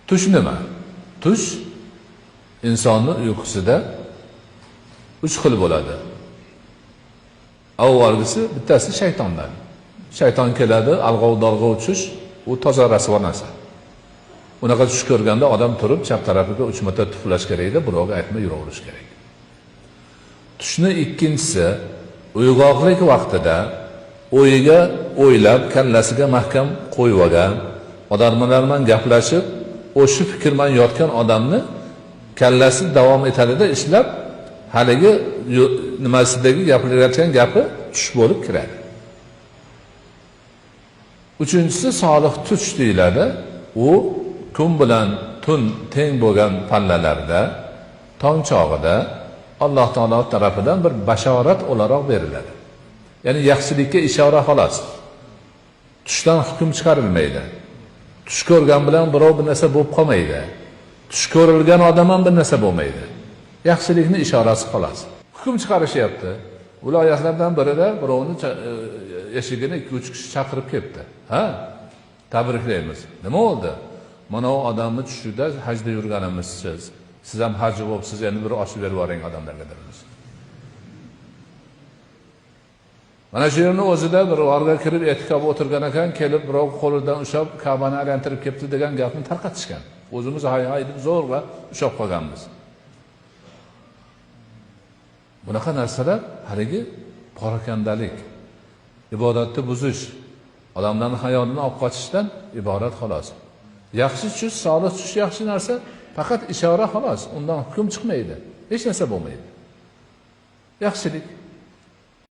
Tush nima? Tush insonni uyqusida uch xil bo'ladi. Avvalgisi bittasi shaytondan. Shayton keladi, alg'ov-dolg'ov tush, u toza rasvo narsa. Unaqa tush ko'rganda odam turib chap tarafiga 3 marta tuflash kerakda, birovga aytmay yuraverish kerak. Tushni ikkinchisi uyg'oqlik vaqtida o'yiga o'ylab, kallasiga mahkam qo'yib olgan, odamlar bilan gaplashib, o'sha fikr bilan yotgan odamni kallasi davom etadida ishlab, haligi nimasidagi gapirayotgan gapi tush bo'lib kiradi. Uchinchisi solih tush deyiladi. U kun bilan tun teng bo'lgan pallalarda, tong chog'ida Alloh taolo tarafidan bir bashorat o'laroq beriladi. Ya'ni yaxshilikka ishora xolos. Tushdan hukm chiqarilmaydi. Tush ko'rgan bilan birov bir narsa bo'lib qolmaydi. Tush ko'rilgan odam ham bir narsa bo'lmaydi. Yaxshilikni ishorasi xolos. Hukm chiqarishyapti. Viloyatlardan birida birovni eshigini 2-3 kishi chaqirib kelibdi. Ha? Tabriklaymiz. Nima bo'ldi? Mana u odamni tushida hajda yurganimiz siz. Siz ham haj bo'libsiz, endi bir osh berib yuboring odamlarga deymiz. Mana shu yerni o'zida bir g'orga kirib e'tikof o'tirgan ekan, kelib birov qo'lidan ushlab Ka'bani aylantirib ketdi degan gapni tarqatishgan. O'zimiz hay hay deb zo'rg'a ushlab qolganmiz. Bunaqa narsalar haligi parakandalik, ibodatni buzish, odamlarning hayotini olib qochishdan iborat xolos. Yaxshi tush, solih tush yaxshi narsa, faqat ishora xolos, undan hukm chiqmaydi. Hech narsa bo'lmaydi. Yaxshilik.